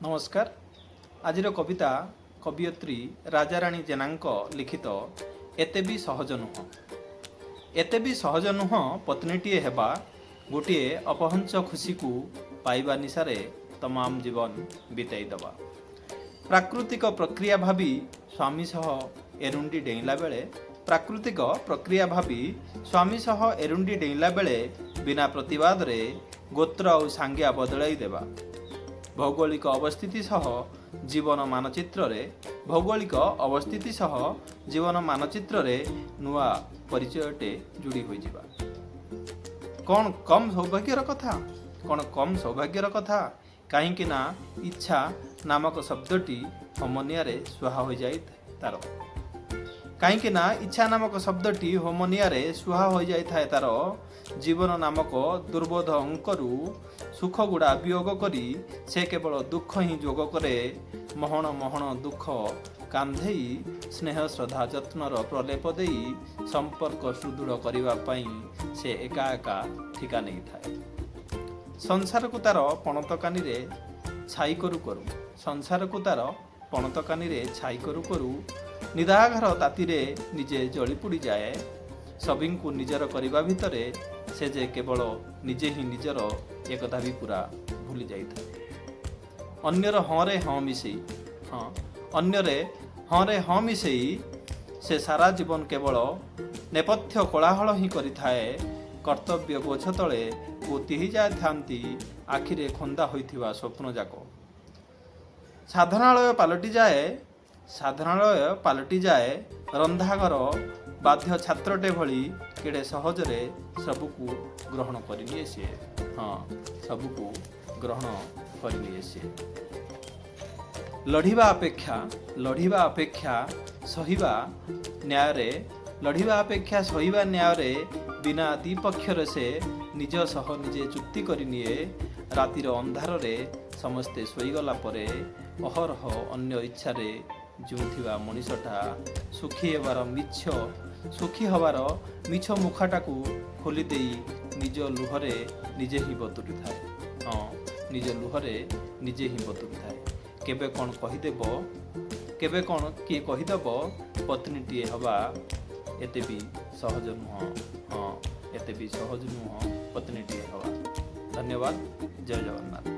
ନମସ୍କାର। ଆଜିର କବିତା କବିୟତ୍ରୀ ରାଜାରାଣୀ ଜେନାଙ୍କ ଲିଖିତ "ଏତେ ବି ସହଜ ନୁହଁ"। ଏତେ ବି ସହଜ ନୁହଁ ପତ୍ନୀଟିଏ ହେବା। ଗୋଟିଏ ଅପହଞ୍ଚ ଖୁସିକୁ ପାଇବା ନିଶାରେ ତମାମ ଜୀବନ ବିତାଇ ଦେବା। ପ୍ରାକୃତିକ ପ୍ରକ୍ରିୟା ଭାବି ସ୍ୱାମୀ ସହ ଏରୁଣ୍ଡି ଡେଇଁଲା ବେଳେ, ପ୍ରାକୃତିକ ପ୍ରକ୍ରିୟା ଭାବି ସ୍ୱାମୀ ସହ ଏରୁଣ୍ଡି ଡେଇଁଲା ବେଳେ ବିନା ପ୍ରତିବାଦରେ ଗୋତ୍ର ଆଉ ସାଙ୍ଗିଆ ବଦଳାଇ ଦେବା। ଭୌଗୋଳିକ ଅବସ୍ଥିତି ସହ ଜୀବନ ମାନଚିତ୍ରରେ, ଭୌଗୋଳିକ ଅବସ୍ଥିତି ସହ ଜୀବନ ମାନଚିତ୍ରରେ ନୂଆ ପରିଚୟଟେ ଯୋଡ଼ି ହୋଇଯିବା କ'ଣ କମ୍ ସୌଭାଗ୍ୟର କଥା? କ'ଣ କମ୍ ସୌଭାଗ୍ୟର କଥା? କାହିଁକି ନା ଇଚ୍ଛା ନାମକ ଶବ୍ଦଟି ହୋମନିଆରେ ସୁହା ହୋଇଯାଇଥାଏ ତାର। କାହିଁକି ନା ଇଚ୍ଛା ନାମକ ଶବ୍ଦଟି ହୋମନିଆରେ ସୁହା ହୋଇଯାଇଥାଏ ତାର। ଜୀବନ ନାମକ ଦୁର୍ବୋଧ୍ୟ ଅଙ୍କରୁ ସୁଖଗୁଡ଼ା ବିୟୋଗ କରି ସେ କେବଳ ଦୁଃଖ ହିଁ ଯୋଗ କରେ। ମହଣ ମହଣ ଦୁଃଖ କାନ୍ଧେଇ, ସ୍ନେହ, ଶ୍ରଦ୍ଧା, ଯତ୍ନର ପ୍ରଲେପ ଦେଇ ସମ୍ପର୍କ ସୁଦୃଢ଼ କରିବା ପାଇଁ ସେ ଏକା ଏକା ଠିକା ନେଇଥାଏ। ସଂସାରକୁ ତାର ପଣତ କାନିରେ ଛାଇ କରୁ କରୁ, ସଂସାରକୁ ତାର ପଣତ କାନିରେ ଛାଇ କରୁ କରୁ ନିଦାଘର ତାତିରେ ନିଜେ ଜଳି ପୋଡ଼ିଯାଏ। ସଭିଙ୍କୁ ନିଜର କରିବା ଭିତରେ ସେ ଯେ କେବଳ ନିଜେ ହିଁ ନିଜର, ଏକଥା ବି ପୁରା ଭୁଲି ଯାଇଥାଏ। ଅନ୍ୟର ହଁରେ ହଁ ମିଶେଇ, ହଁ, ଅନ୍ୟରେ ହଁରେ ହଁ ମିଶେଇ ସେ ସାରା ଜୀବନ କେବଳ ନେପଥ୍ୟ କୋଳାହଳ ହିଁ କରିଥାଏ। କର୍ତ୍ତବ୍ୟ ବୋଝ ତଳେ ପୋତି ହେଇଯାଇଥାନ୍ତି ଆଖିରେ ଖୋନ୍ଦା ହୋଇଥିବା ସ୍ୱପ୍ନ ଯାକ। ସାଧନାଳୟ ପାଲଟିଯାଏ, ସାଧନାଳୟ ପାଲଟିଯାଏ ରନ୍ଧାଘର। ବାଧ୍ୟ ଛାତ୍ରଟେ ଭଳି କେଡ଼େ ସହଜରେ ସବୁକୁ ଗ୍ରହଣ କରିନିଏ ସିଏ। ହଁ, ସବୁକୁ ଗ୍ରହଣ କରିନିଏ ସିଏ। ଲଢ଼ିବା ଅପେକ୍ଷା, ଲଢ଼ିବା ଅପେକ୍ଷା ସହିବା ନ୍ୟାୟରେ, ଲଢ଼ିବା ଅପେକ୍ଷା ସହିବା ନ୍ୟାୟରେ ବିନା ଦ୍ୱିପକ୍ଷରେ ସେ ନିଜ ସହ ନିଜେ ଚୁକ୍ତି କରିନିଏ। ରାତିର ଅନ୍ଧାରରେ ସମସ୍ତେ ଶୋଇଗଲା ପରେ ଅହରହ ଅନ୍ୟ ଇଚ୍ଛାରେ ଜିଉଁଥିବା ମଣିଷଟା ସୁଖୀ ହେବାର ମିଛ, ସୁଖୀ ହେବାର ମିଛ ମୁଖାଟାକୁ ଖୋଲିଦେଇ ନିଜ ଲୁହରେ ନିଜେ ହିଁ ବତୁରିଥାଏ। ହଁ, ନିଜ ଲୁହରେ ନିଜେ ହିଁ ବତୁରିଥାଏ। କେବେ କ'ଣ କହିଦେବ, କେବେ କ'ଣ କିଏ କହିଦେବ, ପତ୍ନୀଟିଏ ହେବା ଏତେ ବି ସହଜ ନୁହଁ। ହଁ, ଏତେ ବି ସହଜ ନୁହଁ ପତ୍ନୀଟିଏ ହେବା। ଧନ୍ୟବାଦ। ଜୟ ଜଗନ୍ନାଥ।